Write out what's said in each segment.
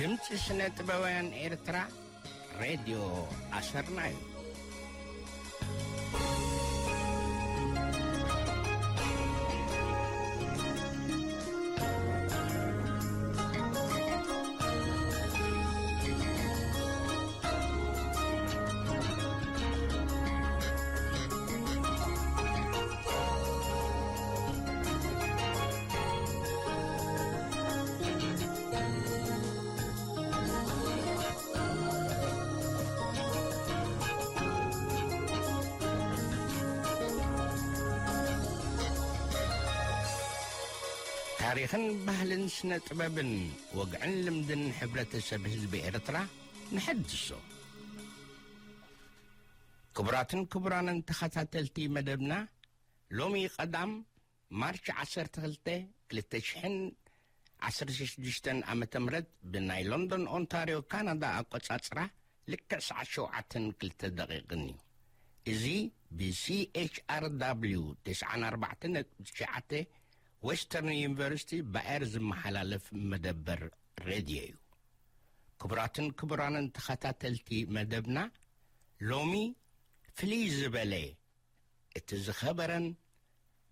ድምፂ ስነ ጥበባውያን ኤርትራ፣ ሬድዮ ኣሰርና እዩ። ታሪኽን ባህልን ስነ ጥበብን፣ ወግዕን ልምድን ሕብረተሰብ ህዝቢ ኤርትራ ንሐድሶ። ክቡራትን ክቡራንን ተኸታተልቲ መደብና፣ ሎሚ ቀዳም ማርች ዓሰርተ ክልተ ክልተ ሽሕን ዓሰርተ ሽዱሽተን ዓመተ ምህረት ብናይ ሎንዶን ኦንታርዮ ካናዳ ኣቆጻጽራ ልክዕ ሰዓት ሸውዓተን ክልተ ደቂቕን እዩ። እዚ ብ C H R W ተስዓን ኣርባዕተን ነጥቢ ትሽዓተ ዌስተርን ዩኒቨርሲቲ ባየር ዝመሓላለፍ መደበር ሬድዮ እዩ። ክቡራትን ክቡራንን ተኸታተልቲ መደብና፣ ሎሚ ፍልይ ዝበለ፣ እቲ ዝኸበረን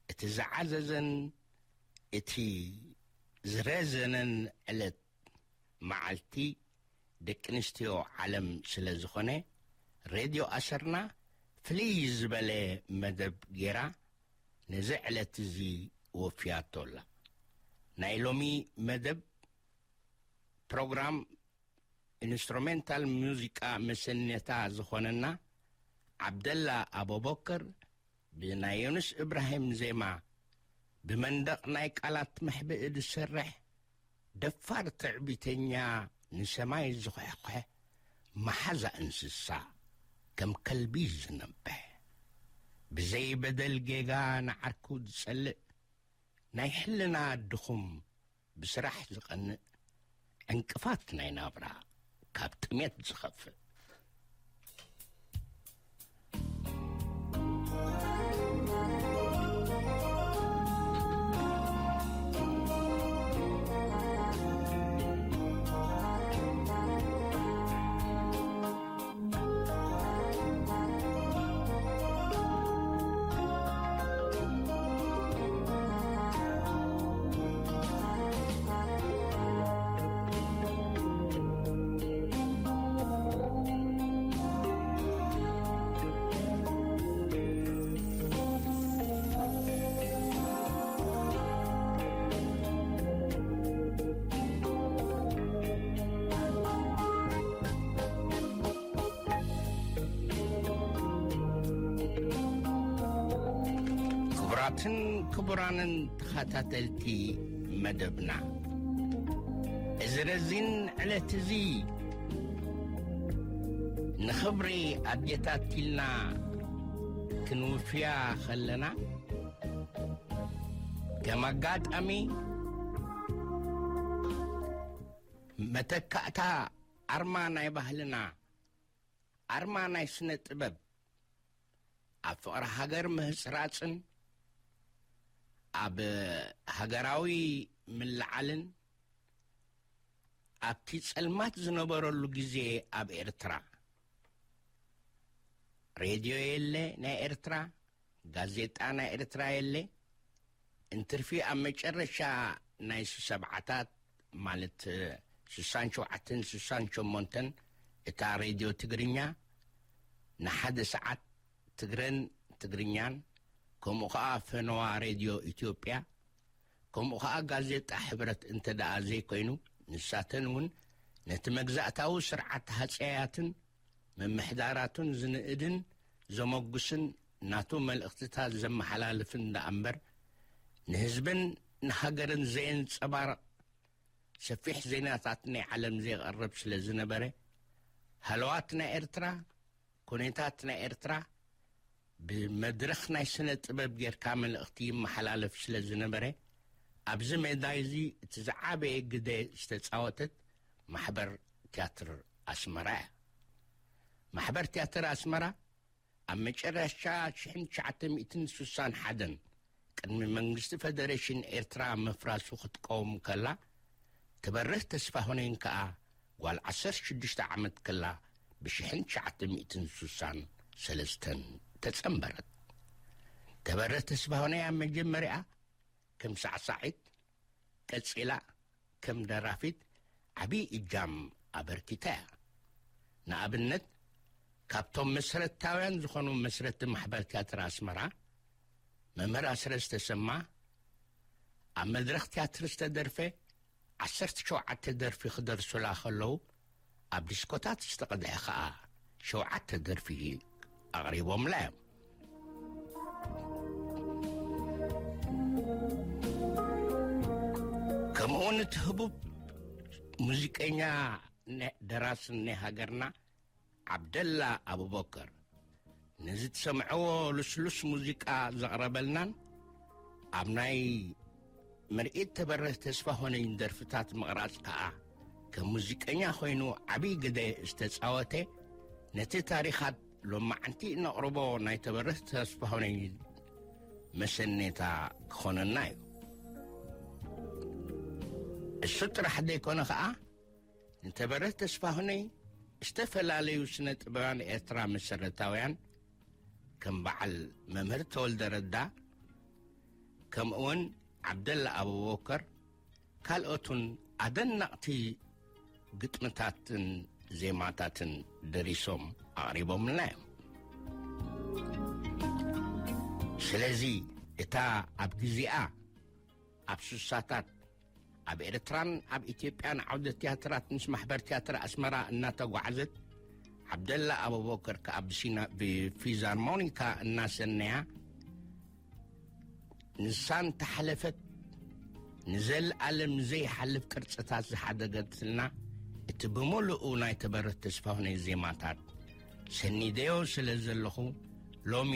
እቲ ዝዓዘዘን እቲ ዝረዘነን ዕለት መዓልቲ ደቂ ኣንስትዮ ዓለም ስለ ዝኾነ፣ ሬድዮ ኣሰርና ፍልይ ዝበለ መደብ ጌራ ነዚ ዕለት እዚ ወፍያቶ ኣላ። ናይ ሎሚ መደብ ፕሮግራም ኢንስትሩሜንታል ሙዚቃ መሰነታ ዝኾነና ዓብደላ ኣቡበከር፣ ብናይ ዮኑስ እብራሂም ዜማ፣ ብመንደቕ ናይ ቃላት መሕብኢ ዝሰርሕ ደፋር ትዕቢተኛ፣ ንሰማይ ዝኹሕኩሐ መሓዛ እንስሳ፣ ከም ከልቢ ዝነብሕ፣ ብዘይ በደል ጌጋ ንዓርኩ ዝጸልእ፣ ናይ ሕልና ድኹም፣ ብስራሕ ዝቐንእ፣ ዕንቅፋት ናይ ናብራ፣ ካብ ጥሜት ዝኸፍእ። ክቡራትን ክቡራንን ተኸታተልቲ መደብና፣ እዚ ረዚን ዕለት እዚ ንኽብሪ ኣዴታት ኢልና ክንውፍያ ከለና፣ ከም ኣጋጣሚ መተካእታ ኣርማ ናይ ባህልና፣ ኣርማ ናይ ስነ ጥበብ፣ ኣብ ፍቕሪ ሃገር ምህጽራጽን ኣብ ሃገራዊ ምልዓልን፣ ኣብቲ ጸልማት ዝነበረሉ ግዜ ኣብ ኤርትራ፣ ሬድዮ የለ ናይ ኤርትራ፣ ጋዜጣ ናይ ኤርትራ የለ። እንትርፊ ኣብ መጨረሻ ናይ ሰብዓታት፣ ማለት ስሳን ሸውዓተን ስሳን ሸሞንተን፣ እታ ሬድዮ ትግርኛ ንሓደ ሰዓት ትግረን ትግርኛን፣ ከምኡ ኸኣ ፈነዋ ሬድዮ ኢትዮጵያ፣ ከምኡ ኸኣ ጋዜጣ ሕብረት እንተ ደኣ ዘይኮይኑ፣ ንሳተን እውን ነቲ መግዛእታዊ ስርዓት ሃጸያትን ምምሕዳራቱን ዝንእድን ዘመጉስን ናቱ መልእኽትታት ዘመሓላልፍን ደኣ እምበር፣ ንህዝብን ንሃገርን ዘየንጸባርቕ፣ ሰፊሕ ዜናታት ናይ ዓለም ዘየቕርብ ስለ ዝነበረ፣ ሃለዋት ናይ ኤርትራ፣ ኩነታት ናይ ኤርትራ ብመድረኽ ናይ ስነ ጥበብ ጌርካ መልእኽቲ ይመሓላለፍ ስለ ዝነበረ፣ ኣብዚ ሜዳ እዚ እቲ ዝዓበየ ግደ ዝተጻወተት ማሕበር ትያትር ኣስመራ እያ። ማሕበር ትያትር ኣስመራ ኣብ መጨረሻ ሽሕን ትሽዓተ ሚእትን ስሳን ሓደን ቅድሚ መንግስቲ ፈደሬሽን ኤርትራ ምፍራሱ ክትቀውም ከላ፣ ትበርህ ተስፋሁኔን ከኣ ጓል ዓሰርተ ሽዱሽተ ዓመት ከላ ብሽሕን ትሽዓተ ሚእትን ስሳን ሰለስተን ተጸንበረት። ተበረ ተስፋሁነይ ኣብ መጀመርያ ከም ሳዕሳዒት፣ ቀጺላ ከም ደራፊት ዓቢ እጃም ኣበርኪታ እያ። ንኣብነት፣ ካብቶም መሰረታውያን ዝኾኑ መስረቲ ማሕበር ትያትር ኣስመራ፣ መምህር ኣስረስ ተሰማ፣ ኣብ መድረኽ ትያትር ዝተደርፈ ዓሰርተ ሸውዓተ ደርፊ ክደርሱላ ከለዉ፣ ኣብ ዲስኮታት ዝተቐድሐ ኸኣ ሸውዓተ ደርፊ ኣቕሪቦምላ እዮም። ከምኡውን እቲ ህቡብ ሙዚቀኛ ነ-፣ ደራስን ናይ ሃገርና ዓብደላ ኣቡበከር፣ ነዚ ትሰምዕዎ ልስሉስ ሙዚቃ ዘቕረበልናን ኣብ ናይ ምርኢት ተበረህ ተስፋሁነይን ደርፍታት ምቕራጽ ከኣ ከም ሙዚቀኛ ኮይኑ ዓብዪ ግደ ዝተጻወተ፣ ነቲ ታሪኻት ሎማዓንቲ እነቕርቦ ናይ ተበረህ ተስፋሁነይን መሰኔታ ክኾነና እዩ። እሱ ጥራሕ ዘይኮነ ኸኣ፣ ንተበረህ ተስፋሁነይ ዝተፈላለዩ ስነ ጥበባን ኤርትራ መሰረታውያን ከም በዓል መምህር ተወልደ ረዳ፣ ከምኡውን ዓብደላ ኣቡበከር፣ ካልኦትን ኣደነቕቲ ግጥምታትን ዜማታትን ደሪሶም ኣቕሪቦምልና እዮም። ስለዚ እታ ኣብ ግዜኣ ኣብ ስሳታት ኣብ ኤርትራን ኣብ ኢትዮጵያን ዓውደ ትያትራት ምስ ማሕበር ትያትር ኣስመራ እናተጓዕዘት፣ ዓብደላ ኣቡበከር ከኣ ብሲና-፣ ብፊዛርሞኒካ እናሰነያ፣ ንሳን ተሓለፈት ንዘለኣለም ዘይሓልፍ ቅርጽታት ዝሓደገትልና፣ እቲ ብምሉኡ ናይ ተበረት ተስፋሁነይ ዜማታት ሰኒደዮ ስለ ዘለኹ፣ ሎሚ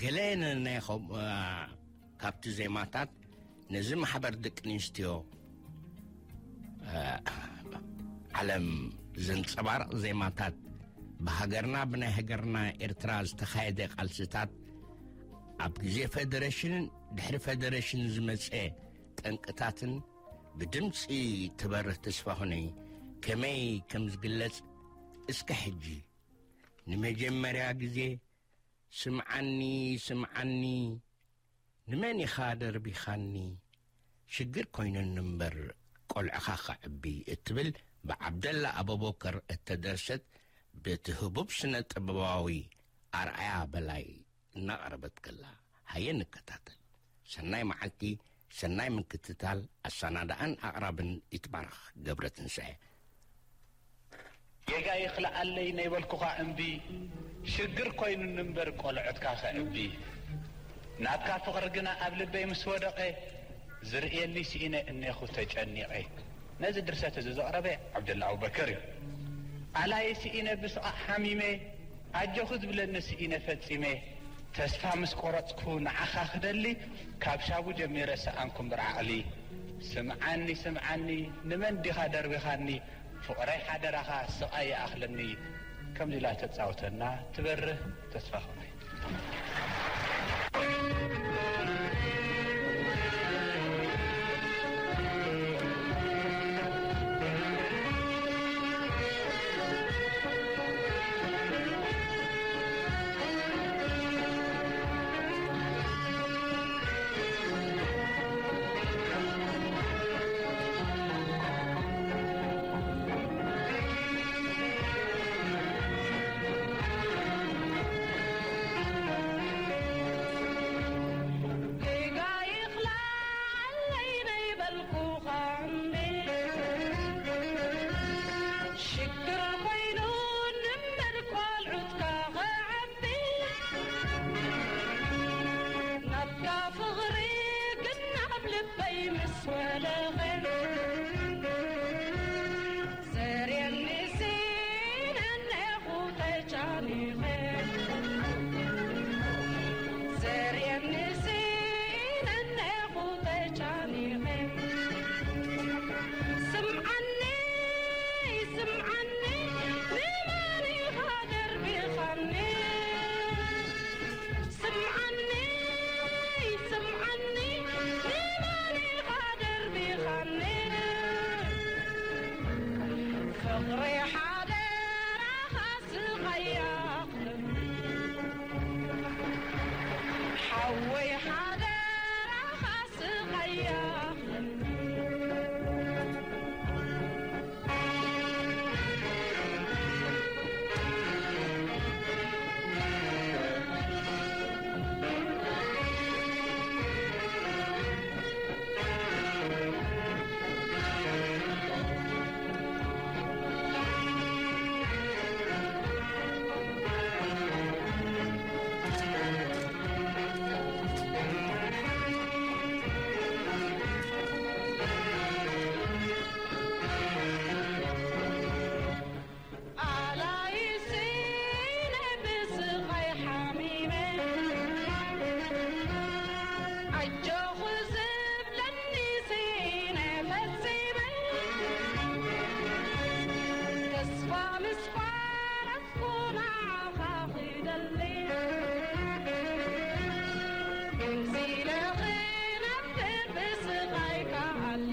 ገለ ነናይ ኸም-፣ አ፣ ካብቲ ዜማታት ነዚ ማሕበር ደቂ ኣንስትዮ፣ አ፣ ዓለም ዘንጸባርቕ ዜማታት፣ ብሃገርና፣ ብናይ ሃገርና ኤርትራ ዝተኻየደ ቃልስታት፣ ኣብ ግዜ ፈደረሽንን ድሕሪ ፈደረሽን ዝመጸ ጠንቅታትን ብድምጺ ትበርህ ተስፋሁነይ ከመይ ከም ዝግለጽ እስከ ሕጂ ንመጀመርያ ግዜ ስምዓኒ፣ ስምዓኒ፣ ንመን ኢኻ ደርቢኻኒ? ሽግር ኮይኑኒ እምበር ቆልዕኻ ከዕቢ እትብል ብዓብደላ ኣቡበከር እተደርሰት በቲ ህቡብ ስነ ጥበባዊ ኣርኣያ በላይ እናቐረበት ከላ፣ ሃየ ንከታተል። ሰናይ መዓልቲ፣ ሰናይ ምክትታል። ኣሰናዳእን ኣቕራብን ይትባረኽ ገብረትንሳኤ። ጌጋ ይኽልኣለይ ናይ በልኩኻ እምቢ፣ ሽግር ኮይኑኒ እምበር ቆልዑትካ ከዕቢ። ናትካ ፍቕሪ ግና ኣብ ልበይ ምስ ወደቐ፣ ዝርእየኒ ስኢነ እኔኹ ተጨኒቐ። ነዚ ድርሰት እዚ ዘቕረበ ዓብደላ ኣቡበከር እዩ። ኣላዪ ስኢነ ብስቓቕ ሓሚመ፣ ኣጆኺ ዝብለኒ ስኢነ ፈጺመ። ተስፋ ምስ ቆረጽኩ ንዓኻ ክደሊ፣ ካብ ሻቡ ጀሚረ ሰኣንኩ እምበር ዓቕሊ። ስምዓኒ፣ ስምዓኒ፣ ንመን ዲኻ ደርቢኻኒ? ፍቕረይ ሓደራኻ ስቓይ ይኣኽለኒ። ከምዚ ኢላ ተጻውተና ትበርህ ተስፋ ኾነይ። ሽግር ኮይኑ ንእምበር ቆልዑትካ ክዓቢ፣ ናትካ ፍቕሪ ግን ኣብ ልበይ ምስ ወደቐ፣ ዘርየኒ ስኢነ እኔኹ ተጨኒቐ። ዘርየኒ ስኢነ እኔኹ ተጨኒቐ። ስምዓኒ፣ ስምዓኒ፣ ንመን ኢኻ ደርቢኻኒ? ስምዓኒ፣ ስምዓኒ፣ ንመን ኢኻ ደርቢኻኒ? ወይ ሓደራኻ ስቓያ። ኣላይሲ ነብስኻ ይሓሚመ፣ ኣጆኹ ዝብለኒ ስኢነ ፈጺመ፣ ተስፋ ምስ ቋረጽኩ ንዓኻ ክደሊ፣ ከምዚ ኢለ ክነብር ብስቓይ ክኣሊ።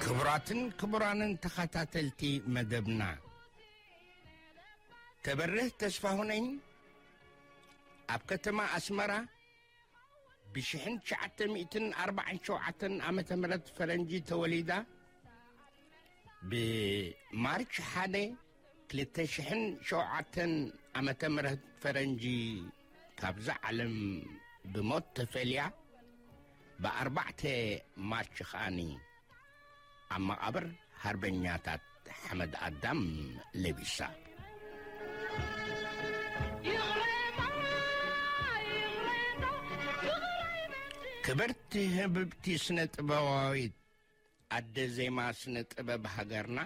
ክቡራትን ክቡራንን ተኸታተልቲ መደብና፣ ተበርህ ተስፋሁነኝ ኣብ ከተማ ኣስመራ ብሽሕን ትሽዓተ ሚእትን ኣርባዓን ሸውዓተን ዓመተ ምህረት ፈረንጂ ተወሊዳ፣ ብማርች ሓደ ክልተ ሽሕን ሸውዓተን ዓመተ ምህረት ፈረንጂ ካብዛ ዓለም ብሞት ተፈልያ፣ ብኣርባዕተ ማርች ከኣኒ ኣብ መቓብር ሃርበኛታት ሓመድ ኣዳም ለቢሳ። ክብርቲ ህብብቲ ስነ ጥበባዊት ኣደ ዜማ ስነ ጥበብ ሃገርና፣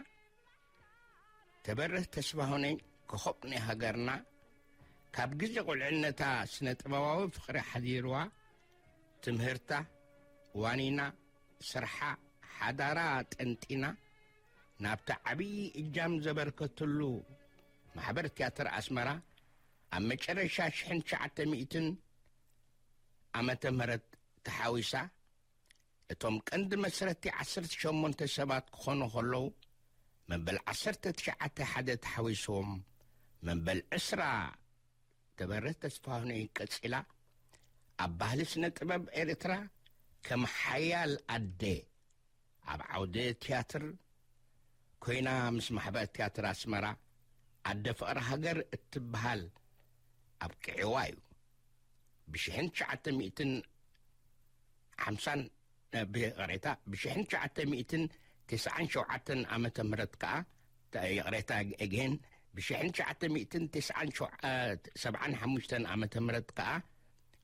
ተበርህ ተስፋሁነኝ ኮኾብ ናይ ሃገርና፣ ካብ ግዜ ቁልዕነታ ስነ ጥበባዊ ፍቕሪ ሓዲርዋ፣ ትምህርታ ዋኒና፣ ስርሓ ሓዳራ ጠንጢና፣ ናብቲ ዓብዪ እጃም ዘበርከትሉ ማሕበር ትያትር ኣስመራ ኣብ መጨረሻ ሽሕን ትሽዓተ ሚእትን ዓመተ ምህረት ተሓዊሳ። እቶም ቀንዲ መስረቲ ዓሰርተ ሸሞንተ ሰባት ክኾኑ ከለዉ፣ መበል ዓሰርተ ትሽዓተ ሓደ ተሓዊስዎም፣ መበል ዕስራ ተበርህ ተስፋሁነኝ ቀጺላ፣ ኣብ ባህሊ ስነ ጥበብ ኤርትራ ከም ሓያል ኣደ ኣብ ዓውደ ትያትር ኮይና፣ ምስ ማሕበር ትያትር ኣስመራ ኣደ ፍቕሪ ሃገር እትበሃል ኣብቂዕዋ እዩ። ብሽሕን ትሽዓተ ሚእትን ሓምሳን፣ ብ-፣ ይቕሬታ፣ ብሽሕን ትሽዓተ ሚእትን ተስዓን ሸውዓተን ዓመተ ምህረት ከኣ፣ ተ-፣ ይቕሬታ፣ ኣግሄን፣ ብሽሕን ትሽዓተ ሚእትን ተስዓን ሸው-፣ እ፣ ሰብዓን ሓሙሽተን ዓመተ ምህረት ከኣ፣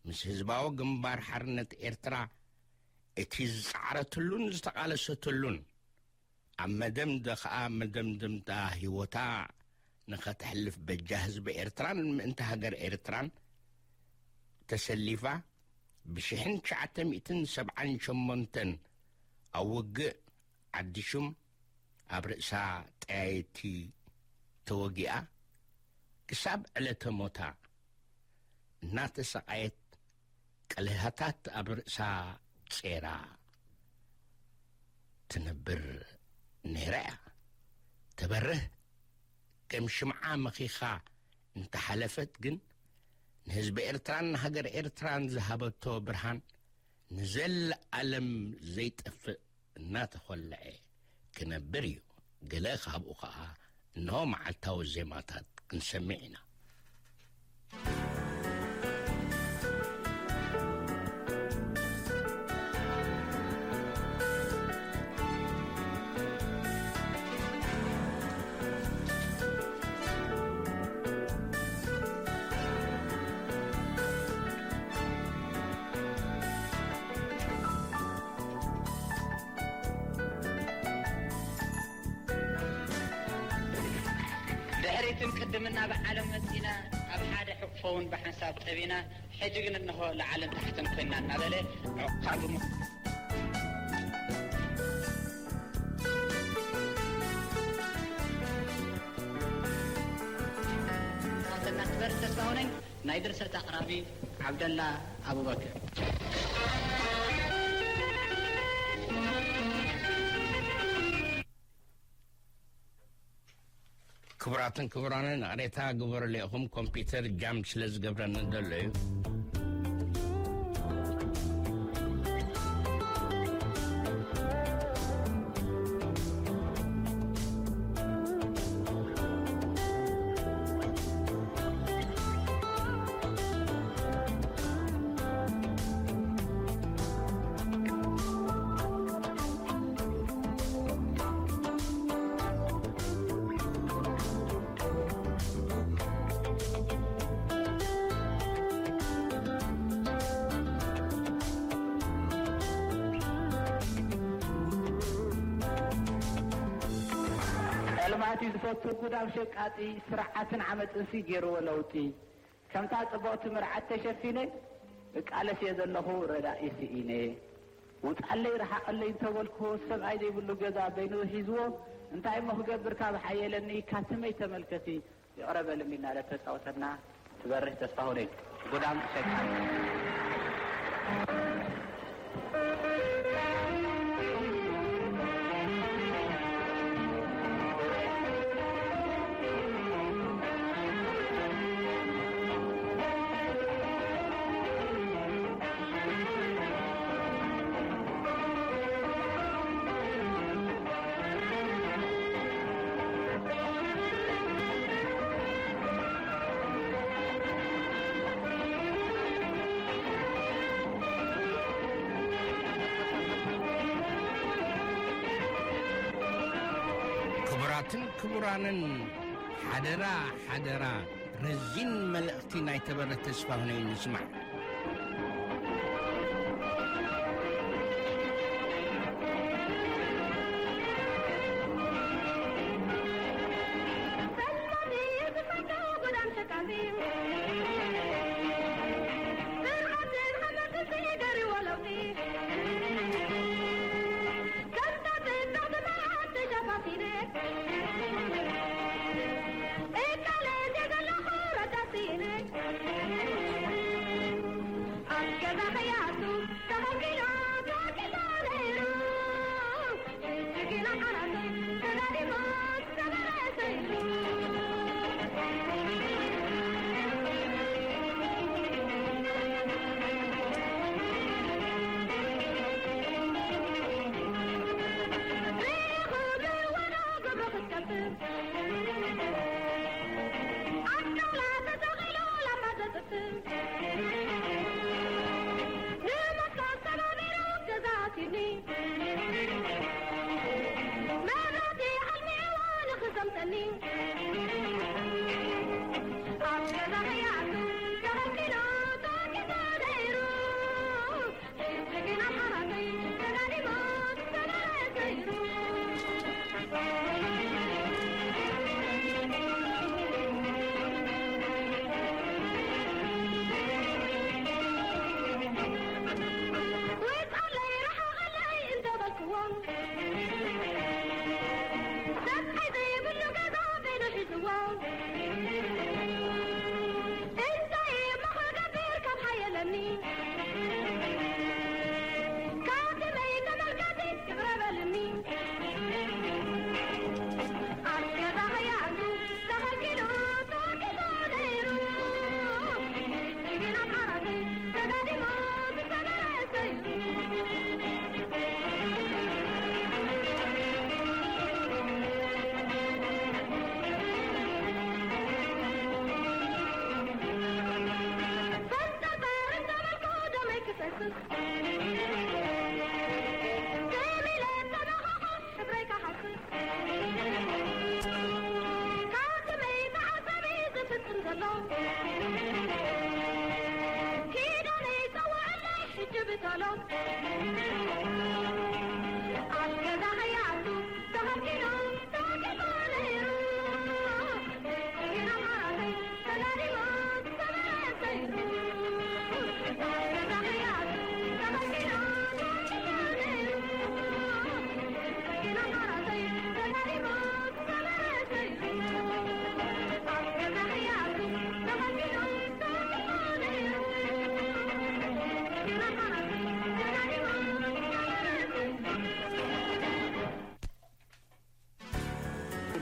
ምስ ህዝባዊ ግንባር ሓርነት ኤርትራ እቲ ዝጸዓረትሉን ዝተቓለሰትሉን፣ ኣብ መደምደ ኸኣ መደምደምታ ህይወታ ንኸተሕልፍ በጃ ህዝቢ ኤርትራን ምእንቲ ሃገር ኤርትራን ተሰሊፋ፣ ብሽሕን ትሽዓተ ሚእትን ሰብዓን ሸሞንተን ኣብ ውግእ ዓዲ ሹም ኣብ ርእሳ ጠያይቲ ተወጊኣ፣ ክሳብ ዕለተ ሞታ እናተሰቓየት፣ ቅልሃታት ኣብ ርእሳ ጼራ ትነብር ነይራ እያ። ተበርህ ከም ሽምዓ መኺኻ እንተሓለፈት ግን፣ ንህዝቢ ኤርትራን ንሃገር ኤርትራን ዝሃበቶ ብርሃን ንዘለኣለም ዘይጠፍእ እናተኾልዐ ክነብር እዩ። ገለ ካብኡ ኸዓ እንሆ መዓልታዊ ዜማታት ክንሰምዕ ኢና። ድሕሪትን ቅድምና ብዓለም መጺና፣ ኣብ ሓደ ሕቕፎ እውን ብሓንሳብ ጠቢና፣ ሕጂ ግን እንሆ ላዕልን ታሕትን ኮይና እናበለ ዕቓቡ ናተና ክበር ተስፋሁነኝ። ናይ ድርሰት ኣቕራቢ ዓብደላ ኣቡበክር። ክቡራትን ክቡራንን፣ ኣሬታ ግበሩለይ ኢኹም፣ ኮምፒውተር ጃም ስለ ዝገብረኒ ዘሎ እዩ። ጸልማት እዩ ዝፈቱ ጉዳም ሸቃጢ፣ ስርዓትን ዓመፅንሲ ገይርዎ ለውጢ። ከምታ ጽብቕቲ መርዓት ተሸፊነ፣ እቃለስ እየ ዘለኹ ረዳኢ ስኢነ። ውጻለይ ርሓቐለይ እንተበልክዎ፣ ሰብኣይ ዘይብሉ ገዛ በይኑ ሒዝዎ፣ እንታይ እሞ ክገብር ካብ ሓየለኒ፣ ካትመይ ተመልከቲ፣ ይቕረ በልኒ እናለ ተጻውተና ትበርህ ተስፋሁነይ። ጉዳም ሸቃጢ። ክቡራትን ክቡራንን፣ ሓደራ፣ ሓደራ፣ ረዚን መልእኽቲ ናይ ተበረ ተስፋሁነይ ንስማዕ።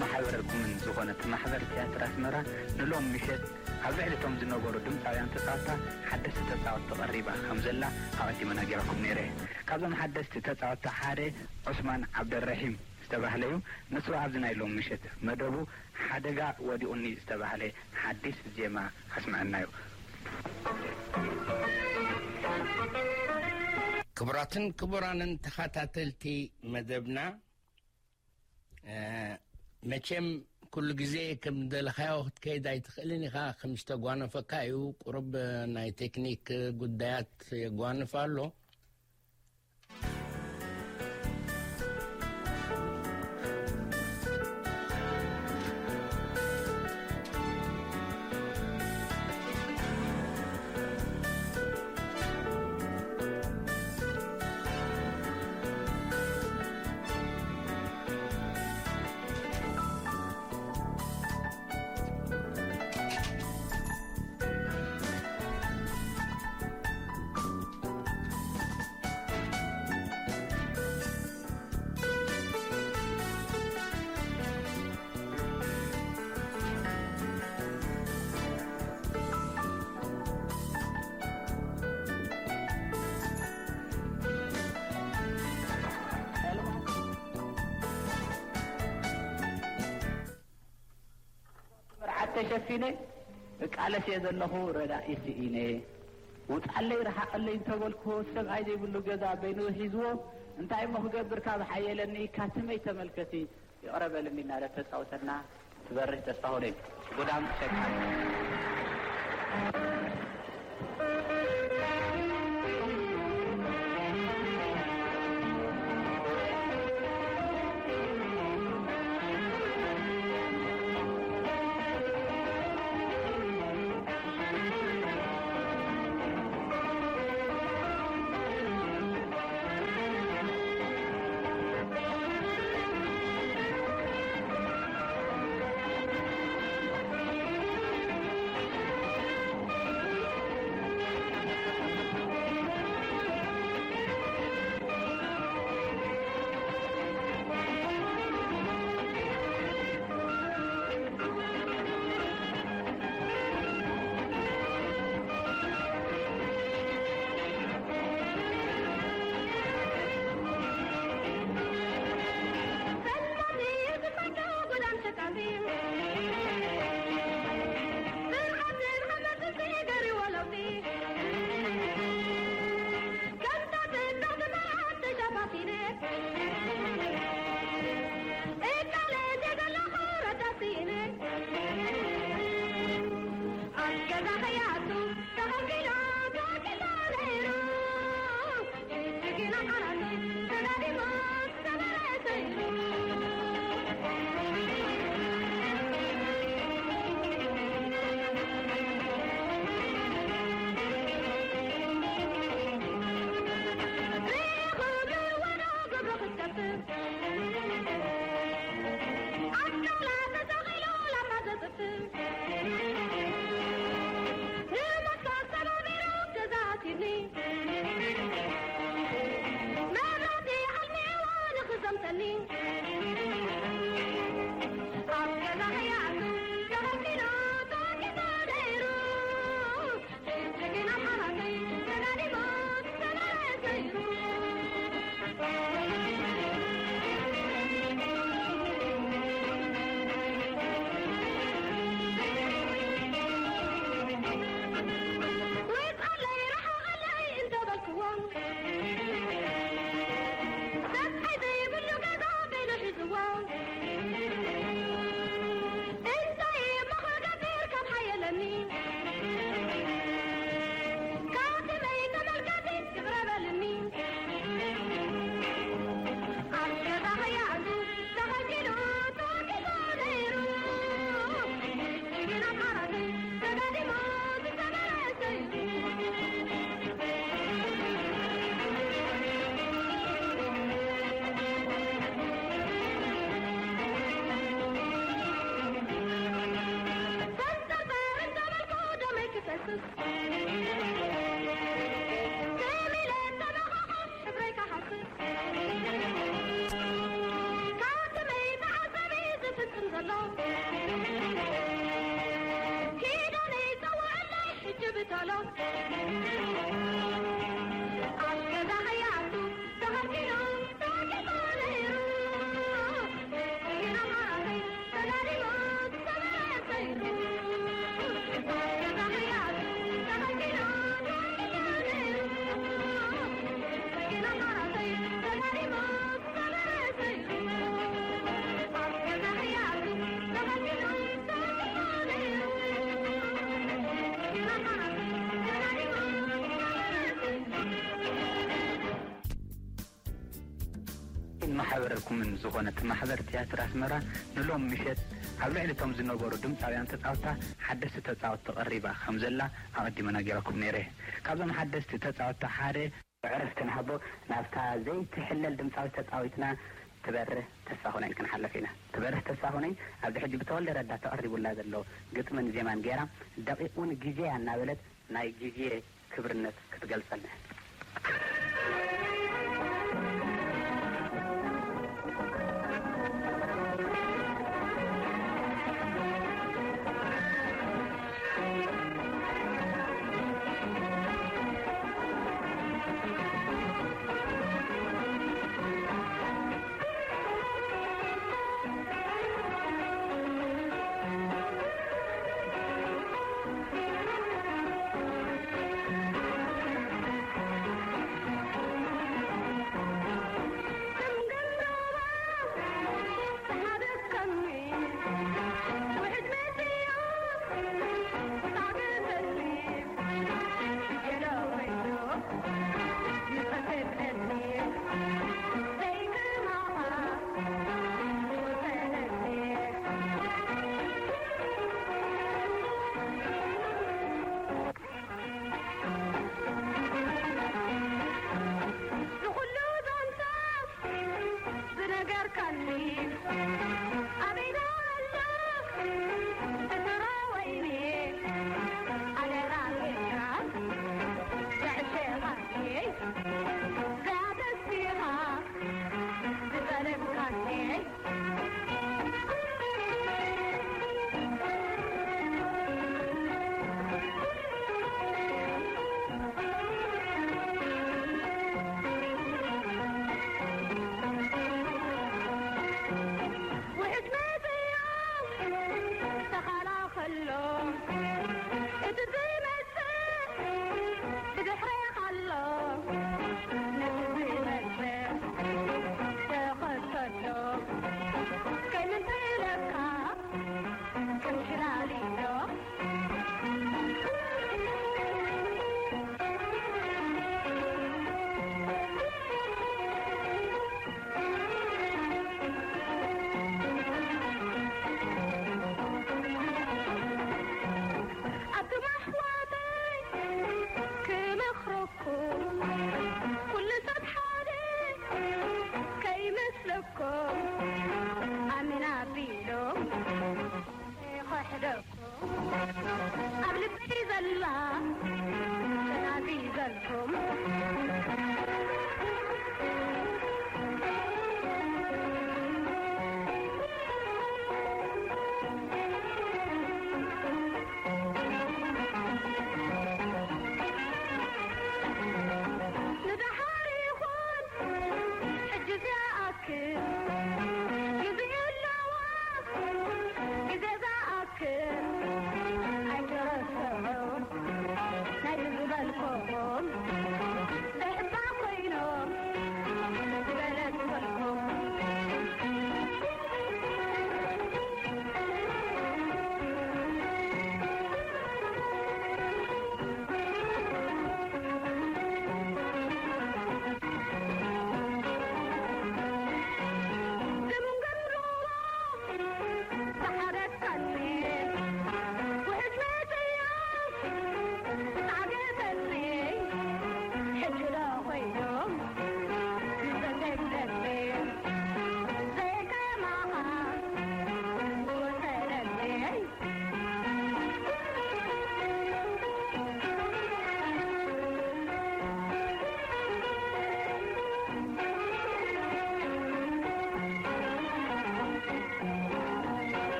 ማሕበረልኩምን ዝኾነት ማሕበር ትያትር ኣስመራ ንሎም ምሸት ኣብ ልዕሊ እቶም ዝነበሩ ድምፃውያን ተፃወትታ ሓደስቲ ተፃወትቲ ቀሪባ ከም ዘላ ኣቐዲመ ነጊረኩም ነይረ። ካብዞም ሓደስቲ ተፃወትታ ሓደ ዑስማን ዓብደረሒም ዝተባህለ እዩ። ንሱ ኣብዚ ናይ ሎም ምሸት መደቡ ሓደጋ ወዲቑኒ ዝተባህለ ሓዲስ ዜማ ከስምዐና እዩ። ክቡራትን ክቡራንን ተኸታተልቲ መደብና፣ መቸም ኩሉ ግዜ ከም ደለኻዮ ክትከይድ ኣይትኽእልን ኢኻ። ከም ዝተጓነፈካ እዩ። ቁሩብ ናይ ቴክኒክ ጉዳያት የጓንፍ ኣሎ። መርዓት ተሸፊነ እቃለስ እየ ዘለኹ ረዳኢ ስኢነ። ውፃለይ ረሓቐለይ እንተበልኩዎ ሰብኣይ ዘይብሉ ገዛ በይኑ ሒዝዎ እንታይ እሞ ክገብር ካብ ሓየለኒ ካትመይ ተመልከቲ ይቕረ በልኒ እናለ ተፃውተና ትበርህ ተስፋሁነይ ጉዳም ሸቃል። ከሚለ ተመኻኸስ ሕብረይ ከሃስስ ካብ ከመይ ተዓዛቢ ዝፍጽም ዘሎ ኪዳነይ ጸውዐለይ ሕጂ ብቶሎ ኣብ ገዛ ሃያቱ ተኸልኪሉ ተወቂጡ ነይሩ። ማሕበርኩምን ዝኾነት ማሕበር ትያትር ኣስመራ ንሎም ምሸት ኣብ ልዕሊ እቶም ዝነበሩ ድምፃውያን ተፃወትታ ሓደስቲ ተፃወትቲ ቀሪባ ከም ዘላ ኣቐዲመ ነጊረኩም ነይረ። ካብዞም ሓደስቲ ተፃወትታ ሓደ ዕረፍቲ ንሃቦ ናብታ ዘይትሕለል ድምፃዊት ተፃዊትና ትበርህ ተስፋ ኾነይ ክንሓልፍ ኢና። ትበርህ ተስፋ ኾነይ ኣብዚ ሕጂ ብተወልደ ረዳ ተቐሪቡላ ዘሎ ግጥምን ዜማን ገይራ ደቂቕ እውን ግዜያ እናበለት ናይ ግዜ ክብርነት ክትገልጸልና። ዝነገርካኒ ኣበይ ኣሎ? እትሮ ወይኒ ኣደራ ጌርካ ዘዕሸኻኒ ዘያተስፊኻ ዝጠለብካኒ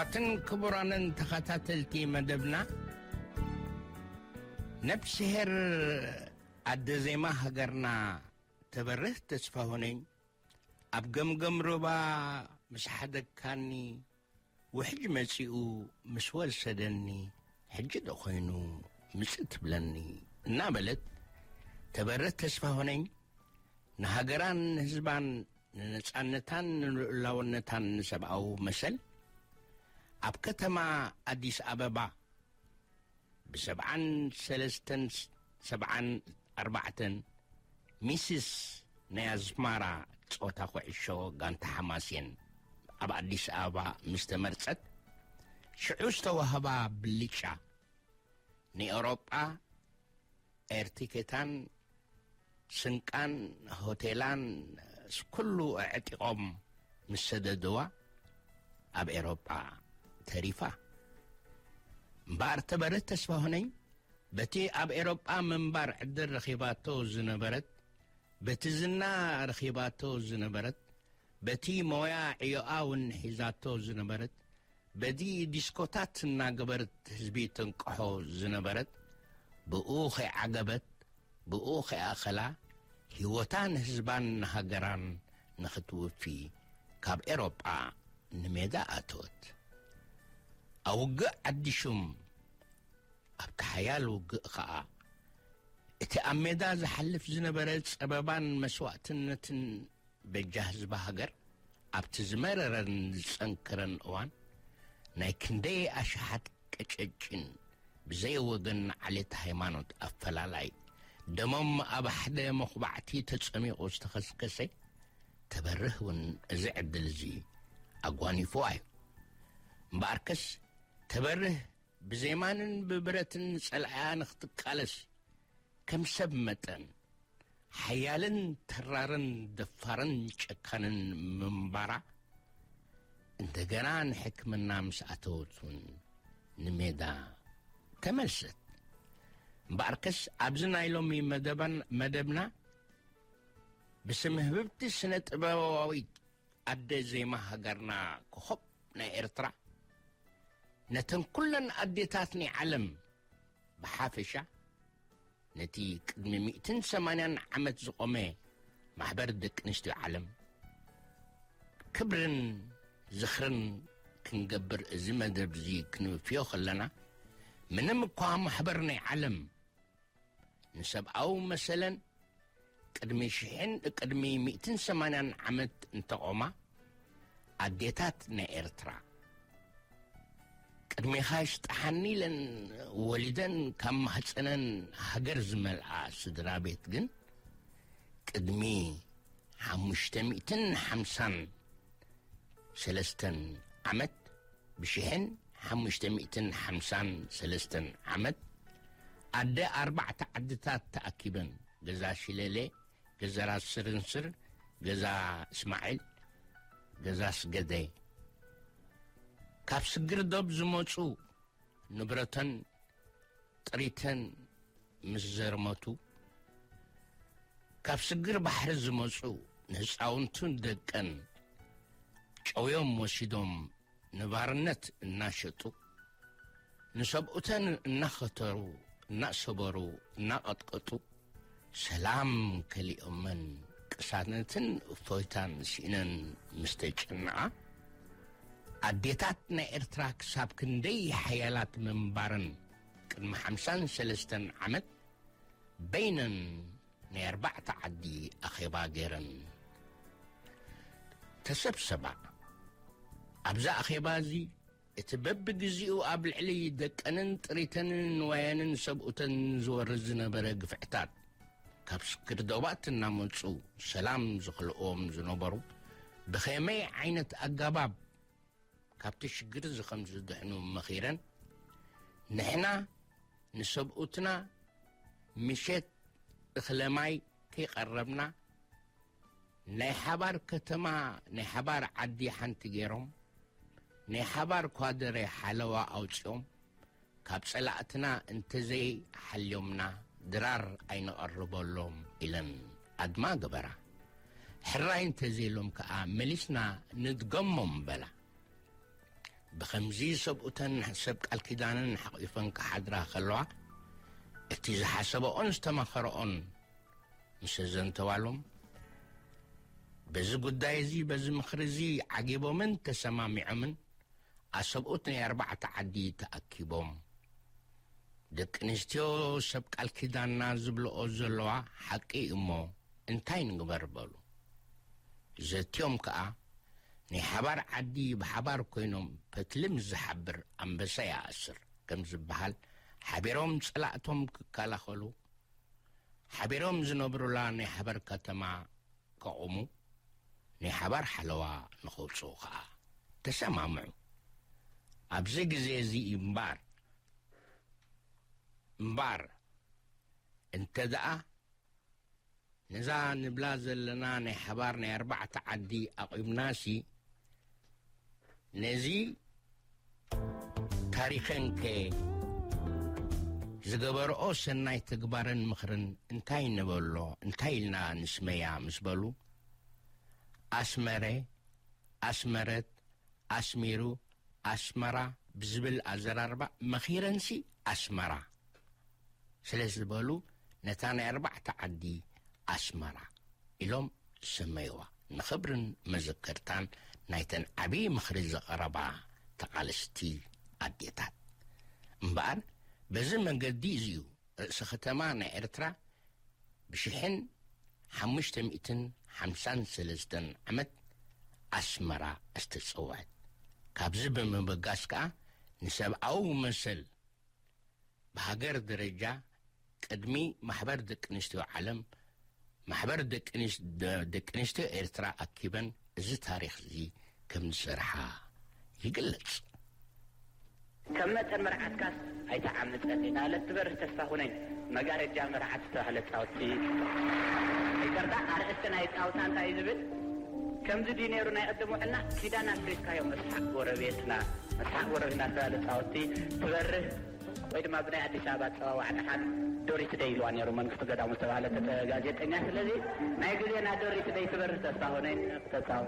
ክቡራትን ክቡራንን ተኸታተልቲ መደብና፣ ነብስሄር ኣደ ዜማ ሃገርና ተበርህ ተስፋሁነኝ፣ ኣብ ገምገም ሩባ ምስ ሓደግካኒ፣ ውሕጅ መጺኡ ምስ ወሰደኒ፣ ሕጂ ዶ ኾይኑ ምጽእ ትብለኒ? እናበለት ተበርህ ተስፋሁነኝ ንሃገራን ንህዝባን፣ ንነጻነታን ንልኡላውነታን ንሰብኣዊ መሰል፣ ኣብ ከተማ ኣዲስ ኣበባ ብሰብዓን ሰለስተን፣ ሰብዓን ኣርባዕተን ሚስስ ናይ ኣስማራ ጸወታ ኩዕሾ ጋንታ ሓማሴን ኣብ ኣዲስ ኣበባ ምስ ተመርጸት፣ ሽዑ ዝተዋህባ ብልጫ ንኤውሮጳ ኤርቲኬታን ስንቃን ሆቴላን ኩሉ ኣዕጢቖም ምስ ሰደድዋ፣ ኣብ ኤውሮጳ ተሪፋ። እምበኣር ተበርህ ተስፋሁነኝ በቲ ኣብ ኤውሮጳ ምንባር ዕድል ረኺባቶ ዝነበረት፣ በቲ ዝና ረኺባቶ ዝነበረት፣ በቲ ሞያ ዕዮኣ እውን ሒዛቶ ዝነበረት፣ በዚ ዲስኮታት እናገበረት ህዝቢ ተንቅሖ ዝነበረት፣ ብኡ ከይዓገበት፣ ብኡ ከይኣኸላ፣ ህይወታ ንህዝባን ንሃገራን ንኽትውፊ ካብ ኤውሮጳ ንሜዳ ኣተወት። ኣብ ውግእ ዓዲ ሹም፣ ኣብቲ ሓያል ውግእ ኸኣ፣ እቲ ኣብ ሜዳ ዝሓልፍ ዝነበረ ጸበባን መስዋእትነትን በጃ ህዝቢ ሃገር፣ ኣብቲ ዝመረረን ዝጸንከረን እዋን፣ ናይ ክንደይ ኣሽሓት ቀጨጭን ብዘይ ወገን ዓሌት ሃይማኖት ኣፈላላይ ደሞም ኣብ ሓደ መኹባዕቲ ተጸሚቑ ዝተኸስከሰ ተበርህ እውን እዚ ዕድል እዚ ኣጓኒፍዋ እዩ። እምበኣርከስ ተበርህ ብዜማንን ብብረትን ጸላእያ ንኽትቃለስ ከም ሰብ መጠን ሓያልን ተራርን ደፋርን ጨካንን ምንባራ፣ እንደገና ንሕክምና ምስ ኣተወት እውን ንሜዳ ተመልሰት። እምበኣርከስ ኣብዚ ናይ ሎሚ መደባን-፣ መደብና ብስም ህብብቲ ስነ ጥበባዊት ኣደ ዜማ ሃገርና ኮኾብ ናይ ኤርትራ፣ ነተን ኩለን ኣዴታት ናይ ዓለም ብሓፈሻ፣ ነቲ ቅድሚ ሚእትን ሰማንያን ዓመት ዝቖመ ማሕበር ደቂ ኣንስትዮ ዓለም ክብርን ዝኽርን ክንገብር እዚ መደብ እዚ ክንውፍዮ ከለና፣ ምንም እኳ ማሕበር ናይ ዓለም ንሰብኣዊ መሰለን ቅድሚ ሽሕን፣ ቅድሚ ሚእትን ሰማንያን ዓመት እንተቖማ፣ ኣዴታት ናይ ኤርትራ ቅድሜኻ ይስጥሓኒ ኢለን ወሊደን ካብ ማህፀነን ሃገር ዝመልኣ ስድራ ቤት ግን ቅድሚ ሓሙሽተ ሚእትን ሓምሳን ሰለስተን ዓመት፣ ብሽሕን ሓሙሽተ ሚእትን ሓምሳን ሰለስተን ዓመት፣ ኣደ ኣርባዕተ ዓድታት ተኣኪበን፣ ገዛ ሽለሌ፣ ገዛ ራስ ስርንስር፣ ገዛ እስማዒል፣ ገዛ ስገደ፣ ካብ ስግር ዶብ ዝመጹ ንብረተን ጥሪተን ምስ ዘርመቱ፣ ካብ ስግር ባሕሪ ዝመጹ ንህፃውንቱን ደቀን ጨውዮም ወሲዶም ንባርነት እናሸጡ፣ ንሰብኡተን እናኸተሩ፣ እናሰበሩ፣ እናቐጥቀጡ፣ ሰላም ከሊኦመን ቅሳነትን እፎይታን ስኢነን ምስ ተጨነቓ፣ ኣዴታት ናይ ኤርትራ ክሳብ ክንደይ ሓያላት ምንባረን ቅድሚ ሓምሳን ሰለስተን ዓመት በይነን ናይ ኣርባዕተ ዓዲ ኣኼባ ገይረን ተሰብሰባ። ኣብዚ ኣኼባ እዚ እቲ በብግዜኡ ኣብ ልዕሊ ደቀንን ጥሪተንን ንዋየንን ሰብኡተን ዝወርድ ዝነበረ ግፍዕታት፣ ካብ ስግር ዶባት እናመጹ ሰላም ዝኽልእዎም ዝነበሩ፣ ብኸመይ ዓይነት ኣገባብ ካብቲ ሽግር እዚ ከም ዝድሕኑ መኺረን፣ ንሕና ንሰብኡትና ምሸት እኽለ ማይ ከይቐረብና፣ ናይ ሓባር ከተማ፣ ናይ ሓባር ዓዲ ሓንቲ ገይሮም፣ ናይ ሓባር ኳደረ ሓለዋ ኣውጺኦም፣ ካብ ጸላእትና እንተዘይሓልዮምና ድራር ኣይንቐርበሎም ኢለን ኣድማ ገበራ። ሕራይ እንተዘይሎም ከኣ መሊስና ንድገሞም በላ። ብኸምዚ ሰብኡተን ሰብ ቃል ኪዳነን ሓቒፈን ክሓድራ ከለዋ፣ እቲ ዝሓሰበኦን ዝተማኸረኦን ምስ ኣዘንተዋሎም፣ በዚ ጉዳይ እዚ፣ በዚ ምኽሪ እዚ ዓጊቦምን ተሰማሚዖምን፣ ኣሰብኡት ናይ ኣርባዕተ ዓዲ ተኣኪቦም፣ ደቂ ኣንስትዮ ሰብ ቃል ኪዳንና ዝብልኦ ዘለዋ ሓቂ እዩ እሞ እንታይ ንግበር በሉ። ዘትዮም ከኣ፣ ናይ ሓባር ዓዲ ብሓባር ኮይኖም ፈትሊ ምስ ዝሓብር ኣንበሳ ይኣስር ከም ዝበሃል፣ ሓቢሮም ጸላእቶም ክከላኸሉ፣ ሓቢሮም ዝነብሩላ ናይ ሓባር ከተማ ከቑሙ፣ ናይ ሓባር ሓለዋ ንኸውጽኡ ኸኣ ተሰማምዑ። ኣብዚ ግዜ እዚ እምባር፣ እምባር፣ እንተ ደኣ ነዛ ንብላ ዘለና ናይ ሓባር ናይ ኣርባዕተ ዓዲ ኣቑምናሲ፣ ነዚ ታሪኸንከ ዝገበርኦ ሰናይ ተግባርን ምኽርን እንታይ ንበሎ፣ እንታይ ኢልና ንስመያ ምስ በሉ፣ ኣስመረ፣ ኣስመረት፣ ኣስሚሩ፣ ኣስመራ ብዝብል ኣዘራርባ መኺረንሲ ኣስመራ ስለ ዝበሉ፣ ነታ ናይ ኣርባዕተ ዓዲ ኣስመራ ኢሎም ሰመይዋ። ንኽብርን መዘከርታን ናይተን ዓብዪ ምኽሪ ዘቕረባ ተቓለስቲ ኣዴታት። እምበኣር፣ በዚ መገዲ እዚ'ዩ ርእሰ ከተማ ናይ ኤርትራ ብሽሕን ሓሙሽተ ሚእትን ሓምሳን ሰለስተን ዓመት ኣስመራ ዝተጸውዐት። ካብዚ ብምብጋስ ከኣ፣ ንሰብኣዊ መሰል ብሃገር ደረጃ ቅድሚ ማሕበር ደቂ ኣንስትዮ ዓለም፣ ማሕበር ደቂ ኣንስ-፣ ደ-፣ ደቂ ኣንስትዮ ኤርትራ ኣኪበን እዚ ታሪኽ እዚ ከም ዝሰርሓ ይግለጽ። ከም መጠን መርዓትካስ ኣይትዓምጸኒ፣ ናለት ትበርህ ተስፋ ሁነኝ። መጋረጃ መርዓት ዝተባህለ ጻውቲ። ይቅርታ፣ ኣርእስቲ ናይ ጻውታ እንታይ እዩ ዝብል? ከምዚ ድዩ ነይሩ ናይ ቅድም ውዕልና? ኪዳን ኣፍሪስካዮ መስሓቅ ጎረቤትና፣ መስሓቅ ጎረቤትና ዝተባህለ ጻውቲ ትበርህ ወይ ድማ ብናይ ኣዲስ ኣበባ ኣጸዋውዓ ደሓን ዶሪት ደይ ኢልዋ ነይሩ መንግስቱ ገዳሙ ዝተባህለ ተተ-፣ ጋዜጠኛ። ስለዚ ናይ ግዜና ዶሪት ደይ ትበርህ ተስፋ ሆነኝ ተጻው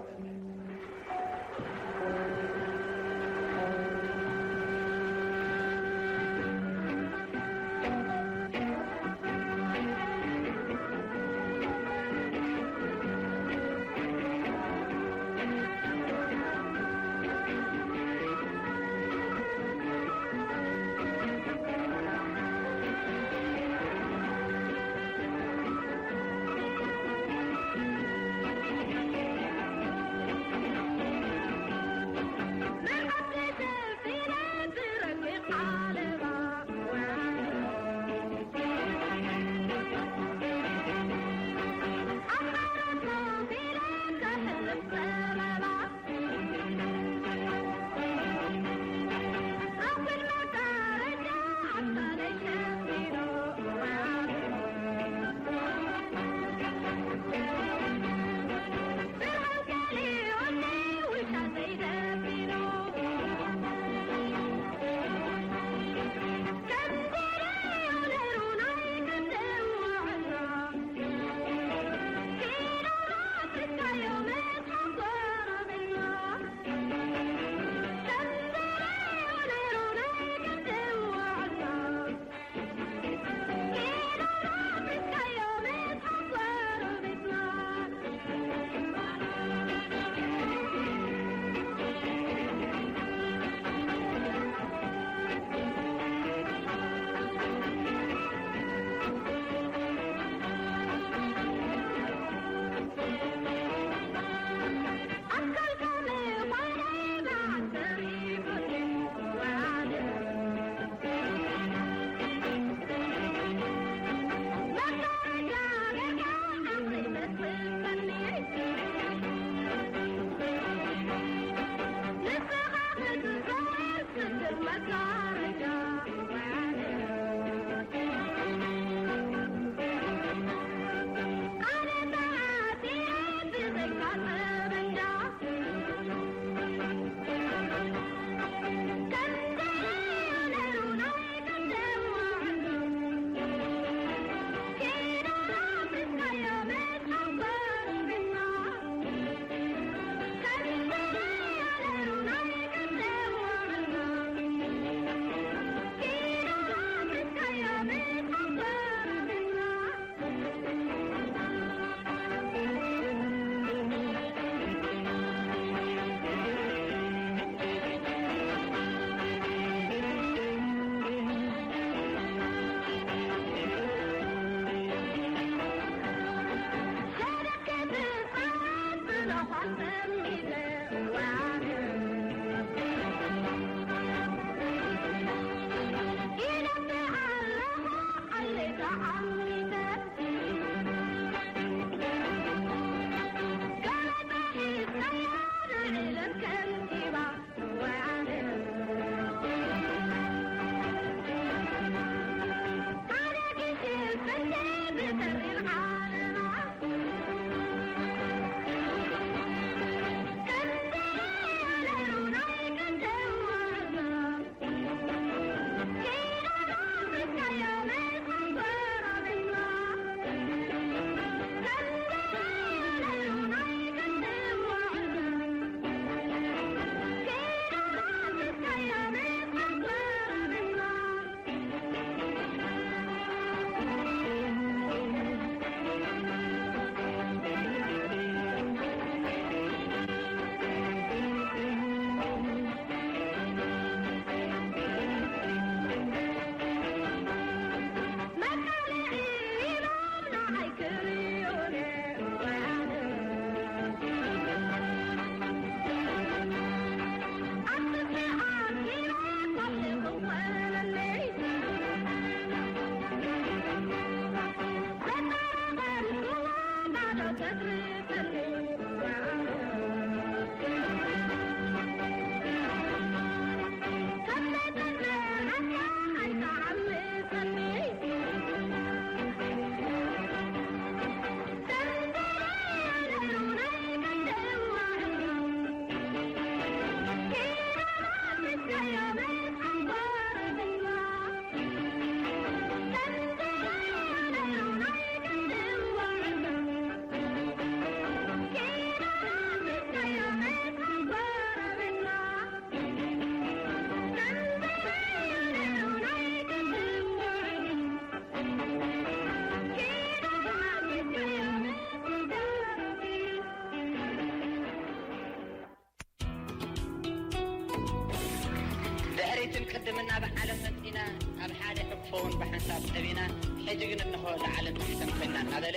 ቅድም እናበ ዓለም መጺና፣ ኣብ ሓደ ሕቅፎ እውን ብሓንሳብ ጠቢና፣ ሕጂ ግን እንሆ ለዓለም ትሕተን ኮይና እናበለ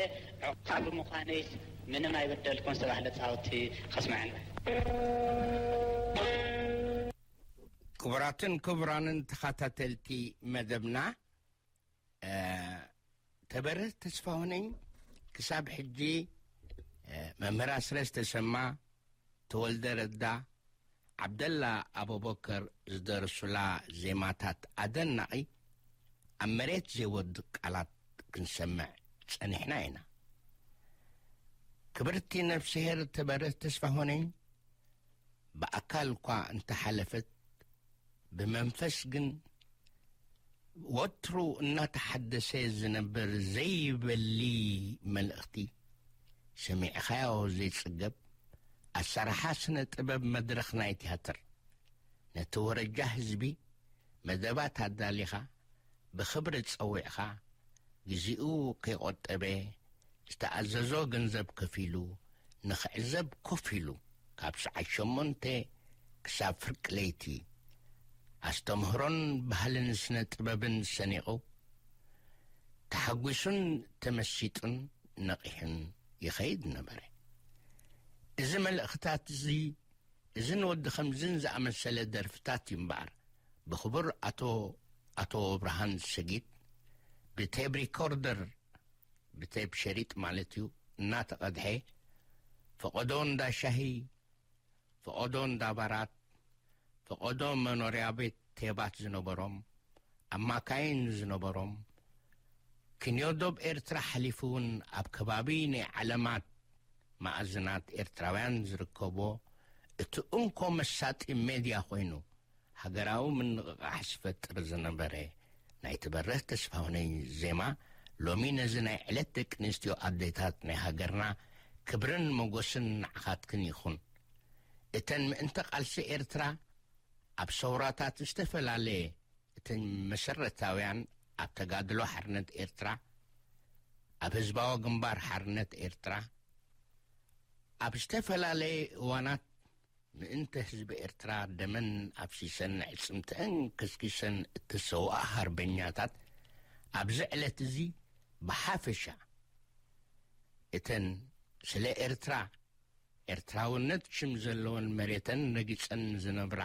ዕቑባ ብምዃነይስ ምንም ኣይበደልኩን ዝተባህለ ጻውቲ ከስምዐና። ክቡራትን ክቡራንን ተኸታተልቲ መደብና፣ እ፣ ተበረህ ተስፋሁነኝ ክሳብ ሕጂ፣ እ፣ መምህር ኣስረስ ተሰማ፣ ተወልደ ረዳ፣ ዓብደላ ኣቡበከር ዝደረሱላ ዜማታት ኣደናቒ ኣብ መሬት ዘይወድቕ ቃላት ክንሰምዕ ጸኒሕና ኢና። ክብርቲ ነፍስሄር ተበረህ ተስፋሁነኝ ብኣካል እኳ እንተሓለፈት፣ ብመንፈስ ግን ወትሩ እናተሓደሰ ዝነብር ዘይበሊ መልእኽቲ፣ ሰሚዕኻዮ ዘይጽገብ ኣሰራርሓ ስነ ጥበብ መድረኽ ናይ ትያትር፣ ነቲ ወረጃ ህዝቢ መደባት ኣዳሊኻ ብኽብሪ ጸዊዕኻ፣ ግዜኡ ከይቆጠበ ዝተኣዘዞ ገንዘብ ከፊሉ ንኽዕዘብ ኮፍ ኢሉ፣ ካብ ሰዓት ሸሞንተ ክሳብ ፍርቂ ለይቲ ኣስተምህሮን ባህልን ስነ ጥበብን ሰኒቑ፣ ተሓጒሱን ተመሲጡን ነቒሑን ይኸይድ ነበረ። እዚ መልእኽታት እዚ፣ እዝን ወዲ ኸምዝን ዝኣመሰለ ደርፍታት እዩ እምበኣር፣ ብኽቡር ኣቶ፣ ኣቶ ብርሃን ሰጊድ ብቴብ ሪኮርደር፣ ብቴብ ሸሪጥ ማለት እዩ፣ እናተቐድሐ፣ ፈቐዶ እንዳ ሻሂ፣ ፈቐዶ እንዳ ባራት፣ ፈቐዶ መኖርያ ቤት ቴባት ዝነበሮም፣ ኣማካይን ዝነበሮም፣ ክንዮ ዶብ ኤርትራ ሓሊፉ እውን ኣብ ከባቢ ናይ ዓለማት መኣዝናት ኤርትራውያን ዝርከቦ እቲ እንኮ መሳጢ ሜድያ ኮይኑ፣ ሃገራዊ ምንቕቓሕ ዝፈጥር ዝነበረ ናይ ትበረህ ተስፋሁነኝ ዜማ፣ ሎሚ ነዚ ናይ ዕለት ደቂ ኣንስትዮ ኣዴታት ናይ ሃገርና ክብርን ሞገስን ንዓኻትክን ይኹን። እተን ምእንቲ ቃልሲ ኤርትራ ኣብ ሰውራታት ዝተፈላለየ፣ እተን መሰረታውያን ኣብ ተጋድሎ ሓርነት ኤርትራ፣ ኣብ ህዝባዊ ግንባር ሓርነት ኤርትራ፣ ኣብ ዝተፈላለየ እዋናት ምእንቲ ህዝቢ ኤርትራ ደመን ኣፍሲሰን ኣዕጽምተን ከስኪሰን እተሰውኣ ሃርበኛታት፣ ኣብዚ ዕለት እዚ ብሓፈሻ እተን ስለ ኤርትራ፣ ኤርትራውነት ሽም ዘለወን መሬተን ረጊጸን ዝነብራ፣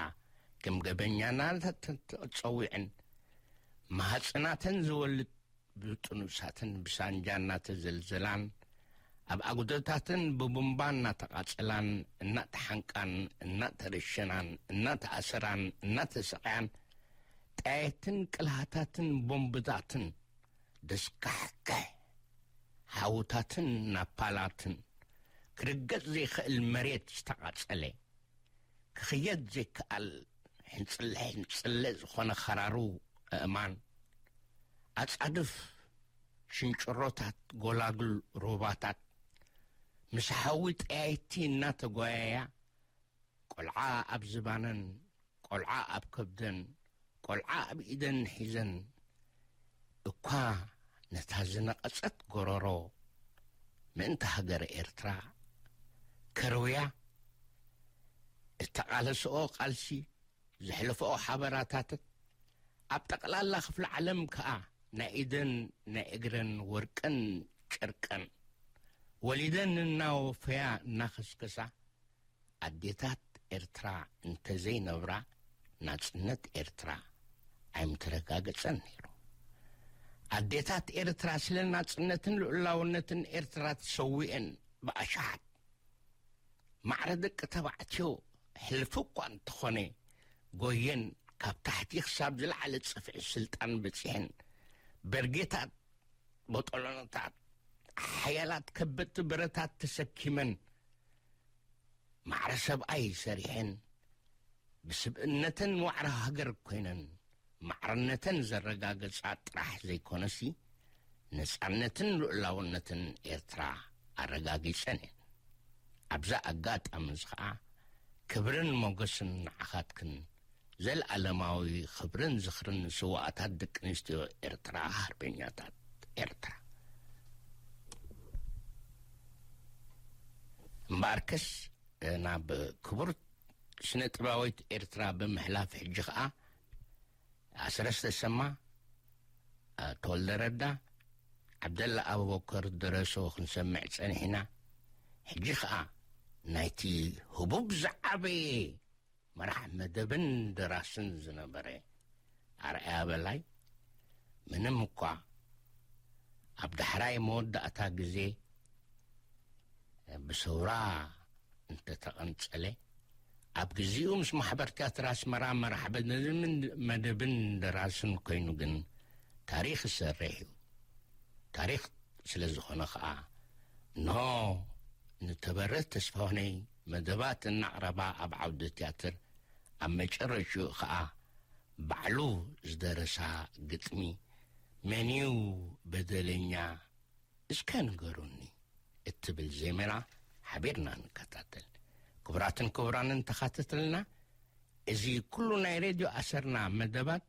ከም ገበኛናታት ተጸዊዐን ማህጽናተን ዝወልድ ብጥኑሳትን ብሳንጃ እናተዘልዘላን፣ ኣብ ኣጉዶታትን ብቡምባ እናተቓጸላን፣ እናተሓንቃን፣ እናተረሸናን፣ እናተኣሰራን፣ እናተሰቓያን፣ ጠያይትን ቅልሃታትን ቦምብታትን፣ ደስካሕክሕ ሓውታትን ናፓላትን፣ ክርገጽ ዘይክእል መሬት ዝተቓጸለ፣ ክኽየድ ዘይከኣል ሕንጽለ ሕንጽለ ዝኾነ ኸራሩ ኣእማን፣ ኣጻድፍ ሽንጭሮታት፣ ጎላጉል ሩባታት፣ ምስ ሓዊ ጠያይቲ እናተጓየያ፣ ቆልዓ ኣብ ዝባነን፣ ቆልዓ ኣብ ከብደን፣ ቆልዓ ኣብ ኢደን ሒዘን እኳ ነታ ዝነቐጸት ጎረሮ ምእንቲ ሃገረ ኤርትራ ከርውያ፣ እተቓለስኦ ቃልሲ፣ ዘሕለፈኦ ሓበራታትን ኣብ ጠቕላላ ክፍለ ዓለም ከኣ ናይ ኢደን ናይ እግረን ወርቅን ጨርቀን ወሊደን እናወፈያ እናኸስከሳ፣ ኣዴታት ኤርትራ እንተዘይነብራ ናጽነት ኤርትራ ኣይምተረጋገጸን ነይሩ። ኣዴታት ኤርትራ ስለ ናጽነትን ልኡላውነትን ኤርትራ ተሰዊኤን ብኣሽሓት ማዕረ ደቂ ተባዕትዮ ሕልፊ እኳ እንተኾነ ጎየን ካብ ታሕቲ ክሳብ ዝለዓለ ጽፍዒ ስልጣን በጺሐን በርጌታት፣ ቦጦሎኖታት፣ ሓያላት ከበድቲ ብረታት ተሰኪመን ማዕረ ሰብኣይ ሰሪሐን ብስብእነተን ዋዕሮ ሃገር ኮይነን ማዕርነተን ዘረጋገጻ ጥራሕ ዘይኮነሲ፣ ነጻነትን ልኡላውነትን ኤርትራ ኣረጋጊጸን እየን። ኣብዛ ኣጋጣሚ እዚ ኸኣ ክብርን ሞገስን ንዓኻትክን፣ ዘለኣለማዊ ክብርን ዝኽርን ንስዋኣታት ደቂ ኣንስትዮ ኤርትራ፣ ሃርበኛታት ኤርትራ። እምበኣርከስ፣ ናብ ክቡር ስነ ጥበባዊት ኤርትራ ብምሕላፍ፣ ሕጂ ኸኣ ኣስረስ ተሰማ፣ ተወልደ ረዳ፣ ዓብደላ ኣቡበከር ዝደረሶ ክንሰምዕ ጸኒሕና። ሕጂ ኸኣ ናይቲ ህቡብ ዝዓበየ መራሕ መደብን ደራስን ዝነበረ ኣርኣያ በላይ፣ ምንም እኳ ኣብ ዳሕራይ መወዳእታ ግዜ ብሰውራ እንተተቐንጸለ፣ ኣብ ግዜኡ ምስ ማሕበር ትያትር ኣስመራ መራሕ መደብን፣ መደብን ደራስን ኮይኑ ግን ታሪኽ ይሰርሕ እዩ። ታሪኽ ስለ ዝኾነ ኸኣ፣ እንሆ ንተበረዝ ተስፋሁነይ መደባት እናቕረባ ኣብ ዓውዲ ትያትር፣ ኣብ መጨረሽኡ ኸኣ ባዕሉ ዝደረሳ ግጥሚ፣ መን እዩ በደለኛ እስከ ንገሩኒ እትብል ዜማና ሓቢርና ንከታተል። ክቡራትን ክቡራንን ተኻተተልና፣ እዚ ኩሉ ናይ ሬድዮ ኣሰርና መደባት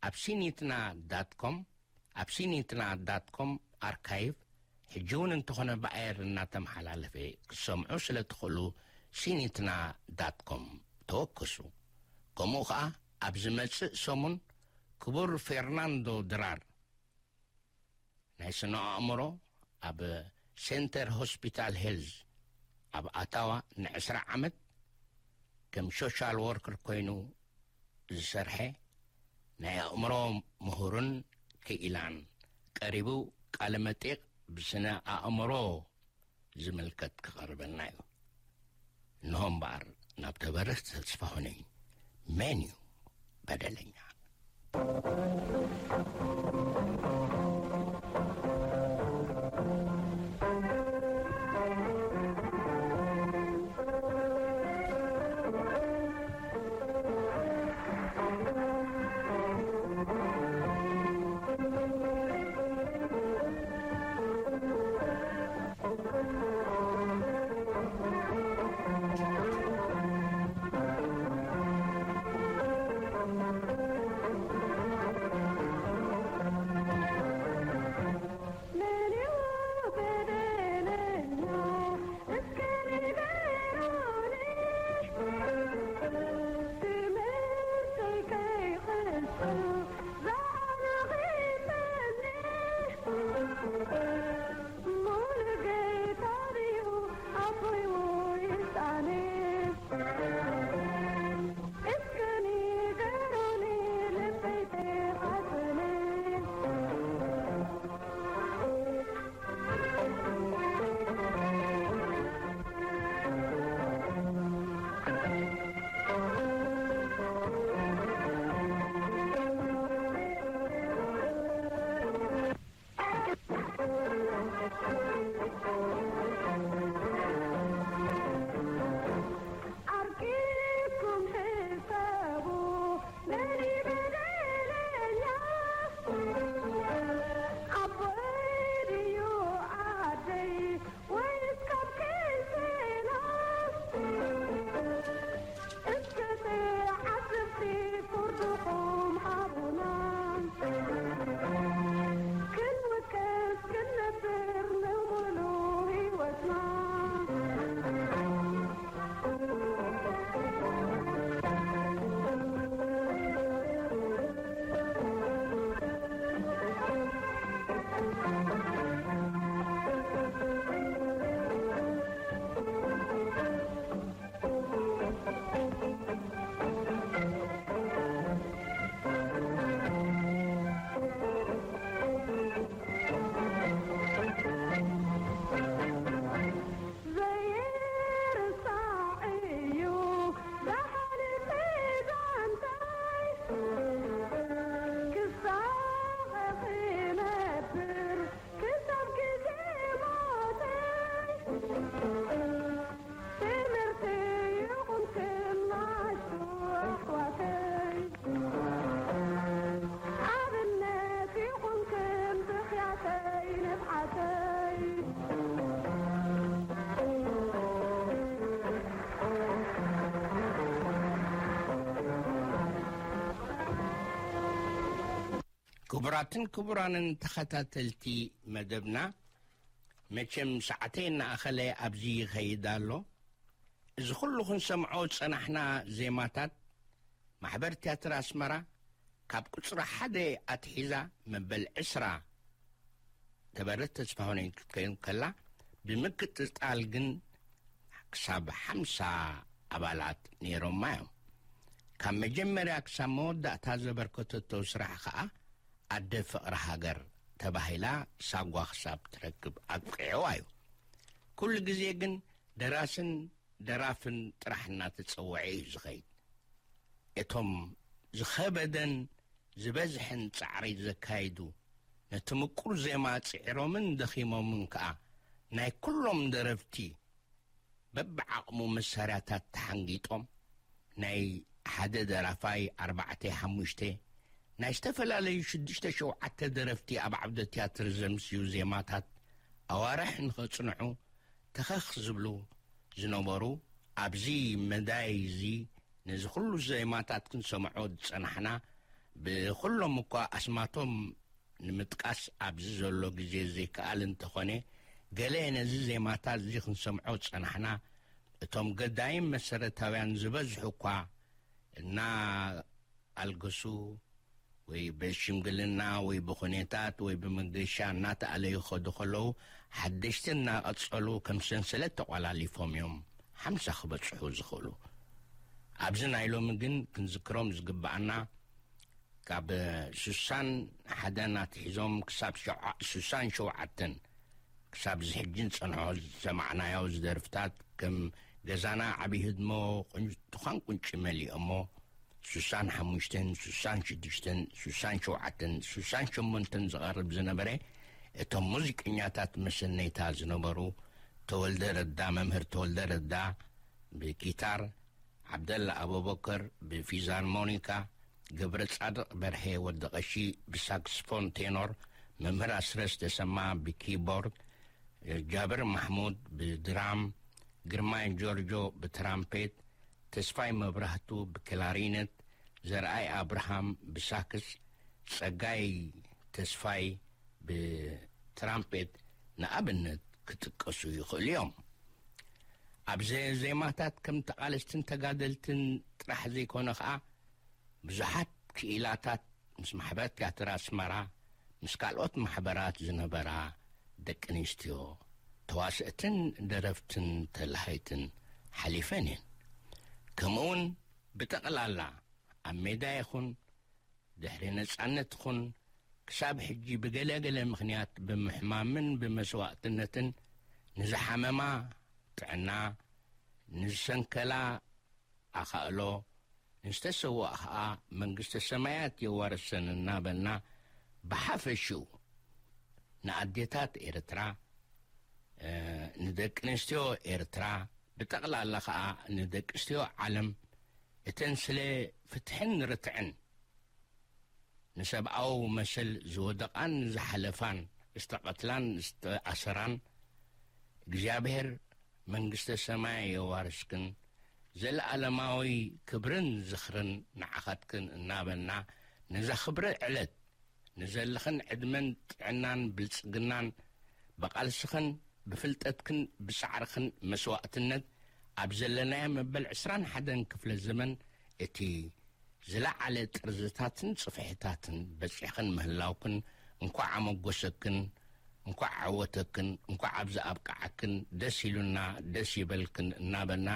ኣብ ሲኒትና ዳት ኮም፣ ኣብ ሲኒትና ዳት ኮም ኣርካይቭ፣ ሕጂ እውን እንተኾነ ብኣየር እናተመሓላለፈ ክትሰምዑ ስለ ትኽእሉ፣ ሲኒትና ዳት ኮም ተወከሱ። ከምኡ ኸኣ ኣብ ዝመጽእ ሰሙን ክቡር ፌርናንዶ ድራር፣ ናይ ስነ ኣእምሮ ኣብ ሴንተር ሆስፒታል ሄልዝ ኣብ ኣታዋ ንዕስራ ዓመት ከም ሶሻል ወርከር ኮይኑ ዝሰርሐ ናይ ኣእምሮ ምሁርን ክኢላን ቀሪቡ ቃለ መጠይቕ ብስነ ኣእምሮ ዝምልከት ክቐርበልና እዩ። እንሆ እምበኣር ናብ ተበረዝ ተስፋሁነይ መን እዩ በደለኛ? ክቡራትን ክቡራንን ተኸታተልቲ መደብና፣ መቸም ሰዓተይ እናኣኸለ ኣብዚ ይኸይድ ኣሎ። እዚ ኩሉ ክንሰምዖ ዝጸናሕና ዜማታት፣ ማሕበር ትያትር ኣስመራ ካብ ቁጽሪ ሓደ ኣትሒዛ መበል ዕስራ ተበረት ተስፋሁነኝ ክትከውን ከላ፣ ብምክትታል ግን ክሳብ ሓምሳ ኣባላት ነይሮማ እዮም። ካብ መጀመርያ ክሳብ መወዳእታ ዘበርከተቶ ስራሕ ከኣ ኣደ ፍቕሪ ሃገር ተባሂላ ሳጓ ክሳብ ትረክብ ኣብቂዕዋ እዩ። ኩሉ ግዜ ግን ደራስን ደራፍን ጥራሕ እናተጸውዐ እዩ ዝኸይድ። እቶም ዝኸበደን ዝበዝሐን ጻዕሪ ዘካይዱ፣ ነቲ ምቁር ዜማ ጽዒሮምን ደኺሞምን ከኣ ናይ ኩሎም ደረፍቲ በብዓቕሙ መሳርያታት ተሓንጊጦም፣ ናይ ሓደ ደራፋይ ኣርባዕተ ሓሙሽተ፣ ናይ ዝተፈላለዩ ሽዱሽተ ሸውዓተ ደረፍቲ ኣብ ዓውደ ትያትር ዘምስዩ ዜማታት ኣዋርሕ ንኸጽንዑ ተኸኽ ዝብሉ ዝነበሩ፣ ኣብዚ መዳይ እዚ ነዚ ኩሉ ዜማታት ክንሰምዖ ዝጸናሕና፣ ብኹሎም እኳ ኣስማቶም ንምጥቃስ ኣብዚ ዘሎ ግዜ ዘይከኣል እንተኾነ፣ ገለ ነዚ ዜማታት እዚ ክንሰምዖ ዝጸናሕና፣ እቶም ገዳይም መሰረታውያን ዝበዝሑ እኳ እናኣልገሱ ወይ ብሽምግልና ወይ ብኹኔታት ወይ ብመገሻ እናተኣለዩ ክኸዱ ከለዉ፣ ሓደሽቲ እናቐጸሉ ከም ሰንሰለት ተቆላሊፎም እዮም ሓምሳ ክበጽሑ ዝኽእሉ። ኣብዚ ናይ ሎሚ ግን ክንዝክሮም ዝግብኣና፣ ካብ ሱሳን ሓደን ኣትሒዞም ክሳብ ሸውዓ-፣ ሱሳን ሸውዓተን ክሳብ እዚ ሕጂ ንጸንሖ ዝሰማዕናዮ ደርፍታት፣ ከም ገዛና ዓብዪ ህድሞ፣ ቁንጭ-፣ ቱኻን ቁንጪ መሊኦሞ፣ ሱሳን ሓሙሽተን፣ ሱሳን ሽዱሽተን፣ ሱሳን ሸውዓተን፣ ሱሳን ሸሞንተን ዝቐርብ ዝነበረ፣ እቶም ሙዚቀኛታት መሰነይታ ዝነበሩ፣ ተወልደ ረዳ፣ መምህር ተወልደ ረዳ ብጊታር፣ ዓብደላ ኣቡበከር ብፊዛርሞኒካ፣ ገብረጻድቕ በርሄ ወዲ ቀሺ ብሳክስፎን ቴኖር፣ መምህር ኣስረስ ተሰማ ብኪቦርድ፣ ጃብር ማሕሙድ ብድራም፣ ግርማይ ጆርጆ ብትራምፔት፣ ተስፋይ መብራህቱ ብክላሪነት፣ ዘርኣይ ኣብርሃም ብሳክስ፣ ጸጋይ ተስፋይ ብትራምፔት ንኣብነት ክጥቀሱ ይኽእሉ እዮም። ኣብ ዘ-፣ ዜማታት ከም ተቓለስትን ተጋደልትን ጥራሕ ዘይኮነ ኸኣ፣ ብዙሓት ክኢላታት ምስ ማሕበር ትያትር ኣስመራ፣ ምስ ካልኦት ማሕበራት ዝነበራ ደቂ ኣንስትዮ ተዋስእትን ደረፍትን ተላሃይትን ሓሊፈን እየን። ከምኡውን ብጠቕላላ ኣብ ሜዳ ይኹን ድሕሪ ነጻነት ይኹን ክሳብ ሕጂ ብገለ ገለ ምኽንያት ብምሕማምን ብመስዋእትነትን ንዝሓመማ ጥዕና፣ ንዝሰንከላ ኣኻእሎ፣ ንዝተሰውኣ ኸኣ መንግስተ ሰማያት የዋርሰን እናበልና፣ ብሓፈሽኡ ንኣዴታት ኤርትራ፣ እ፣ ንደቂ ኣንስትዮ ኤርትራ፣ ብጠቕላላ ኸኣ ንደቂ ኣንስትዮ ዓለም፣ እተን ስለ ፍትሕን ርትዕን ንሰብኣዊ መሰል ዝወደቓን ዝሓለፋን፣ ዝተቐትላን ዝተኣሰራን፣ እግዚኣብሔር መንግስተ ሰማይ የዋርስክን፣ ዘለኣለማዊ ክብርን ዝኽርን ንዓኻትክን እናበልና፣ ነዛ ክብሪ ዕለት ንዘለኽን ዕድመን ጥዕናን ብልጽግናን፣ ብቓልስኽን ብፍልጠትክን ብጻዕርኽን መስዋእትነት ኣብ ዘለናዮ መበል ዕስራን ሓደን ክፍለ ዘመን እቲ ዝለዓለ ጥርዝታትን ጽፍሕታትን በጺሕኽን ምህላውክን፣ እንኳዕ ኣመጎሰክን፣ እንኳዕ ዓወተክን፣ እንኳዕ ኣብዚ ኣብቅዓክን፣ ደስ ኢሉና፣ ደስ ይበልክን እናበልና፣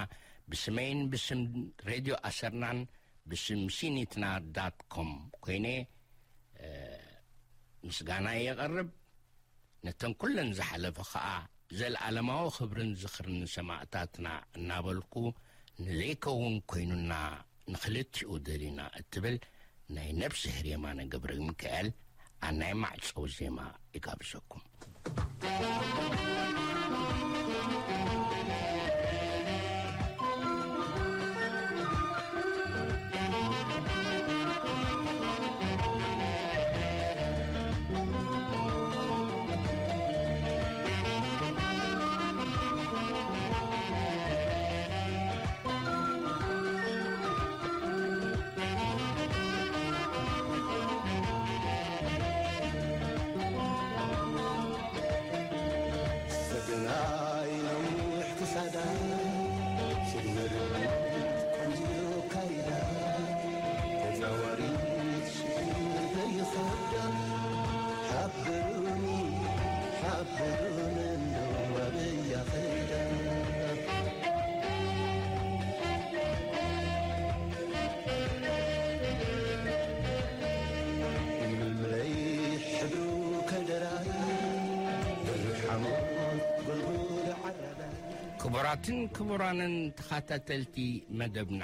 ብስመይን ብስም ሬድዮ ኣሰርናን ብስም ሲኒትና ዳት ኮም ኮይነ፣ እ፣ ምስጋና የቐርብ። ነተን ኩለን ዝሓለፈ ኸኣ፣ ዘልኣለማዊ ክብርን ዝኽርን ንሰማእታትና እናበልኩ፣ ንዘይከውን ኮይኑና ንኽልቲኡ ደሊና እትብል ናይ ነብስሄር የማነ ገብረ ሚካኤል ኣናይ ማዕጸዊ ዜማ ይጋብዘኩም። ክቡራትን ክቡራንን ተኸታተልቲ መደብና፣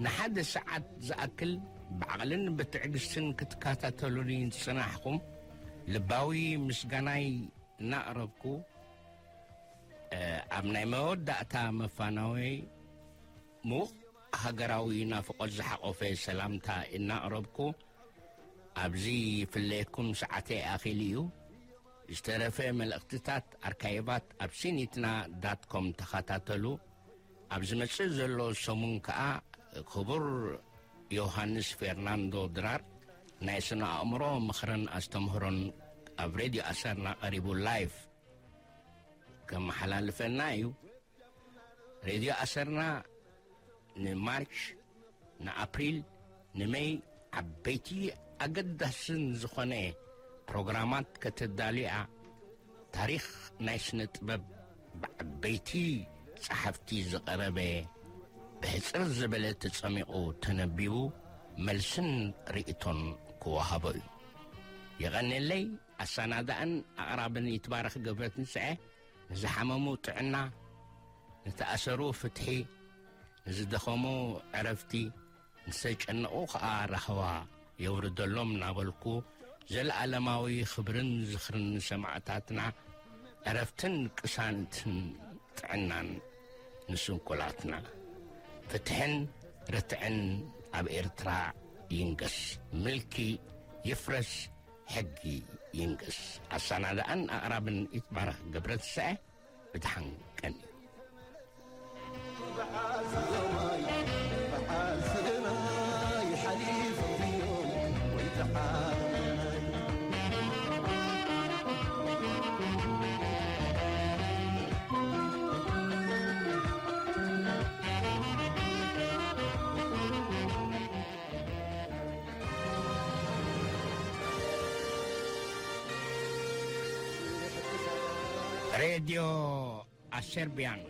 ንሓደ ሰዓት ዝኣክል ብዓቕልን ብትዕግስትን ክትከታተሉኒ ዝጸናሕኩም ልባዊ ምስጋናይ እናቕረብኩ፣ እ፣ ኣብ ናይ መወዳእታ መፋናወይ ምዉቕ ሃገራዊ ናፍቖት ዝሓቖፈ ሰላምታ እናቕረብኩ፣ ኣብዚ ይፍለየኩም ሰዓተይ ኣኺሉ እዩ። ዝተረፈ መልእኽትታት ኣርካይቫት ኣብ ሲኒትና ዳት ኮም ተኸታተሉ። ኣብ ዝመጽእ ዘሎ ሰሙን ከኣ ክቡር ዮሃንስ ፌርናንዶ ድራር ናይ ስነ ኣእምሮ ምኽርን ኣስተምህሮን ኣብ ሬድዮ ኣሰርና ቀሪቡ ላይፍ ከመሓላልፈልና እዩ። ሬድዮ ኣሰርና ንማርች፣ ንኣፕሪል፣ ንመይ ዓበይቲ ኣገዳስን ዝኾነ ፕሮግራማት ከተዳልያ፣ ታሪኽ ናይ ስነ ጥበብ ብዓበይቲ ጸሓፍቲ ዝቐረበ፣ ብሕጽር ዝበለ ተጸሚቑ ተነቢቡ፣ መልስን ርእይቶን ክወሃቦ እዩ። የቐንየለይ። ኣሰናዳእን ኣቕራብን ይትባረኽ ገብረትንስኤ። ንዝሓመሙ ጥዕና፣ ንተኣሰሩ ፍትሒ፣ ንዝደኸሙ ዕረፍቲ፣ ንዝተጨነቑ ኸኣ ራህዋ የውርደሎም እናበልኩ፣ ዘለኣለማዊ ኽብርን ዝኽርን ንሰማእታትና፣ ዕረፍትን ቅሳነትን ጥዕናን ንስንኩላትና። ፍትሕን ርትዕን ኣብ ኤርትራ ይንገስ። ምልኪ ይፍረስ፣ ሕጊ ይንገስ። ኣሰናድኣን ኣቕራብን ይትባረኽ ገብረትንሳኤ። ብድሓን ቀኒ። ሬድዮ ኣሰርቢያን።